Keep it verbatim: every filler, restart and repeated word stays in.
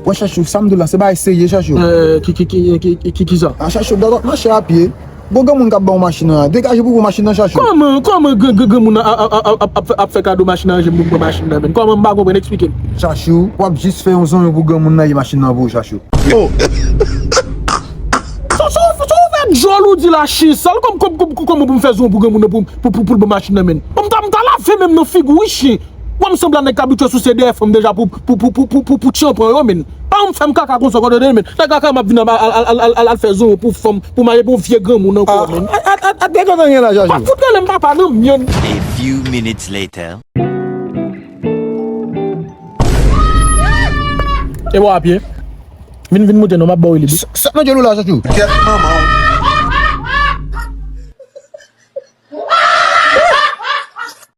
Wè, Chachou, sa m di w la, se bagay serye, Chachou. Eh, ki, ki, ki, ki, ki, ki sa? A, Chachou, gad w ap mache a pye. Bon, granmoun k ap ba w machin nan, degaje pou w pran machin nan, Chachou. Kòman, kòman gran, gran, granmoun nan ap, ap, ap, ap, ap fè kado machin nan, jan m pran machin nan, menn? Kòman, m pa konprann, eksplike m. Chachou, w ap jis fè yon zonyon pou granmoun nan, e machin nan pou ou, Chachou. Sa, sa, sa w fè djòl ou di la, chi sal, kòm, kòm, kòm, kòman pou m fè zonyon pou granmoun nan pou, pou, pou, pou l ban machin nan, menn? Bon, m ta, m ta lave men m nan figi w, wi, chen. Wè m sanble a nèg k abitye sou se dèyè fanm deja pou, pou, pou, pou, pou, pou, pou tchan pran yo, menn. Pa m fè m kaka konsa, kòdone, menn. Nèg kaka m ap vin al, al, al, al, al, al fè zonyon pou fanm, pou marye pou yon vye granmoun ankò, menn. A, a, a, a, a, dèyè w gen la, Chachou. Pa fout rele m papa, non, myon. A few minutes later. E bò a pye. Vin, vin moute, non, m ap ba w li. Sa nan djòl ou la, Chachou. Kèt manman w.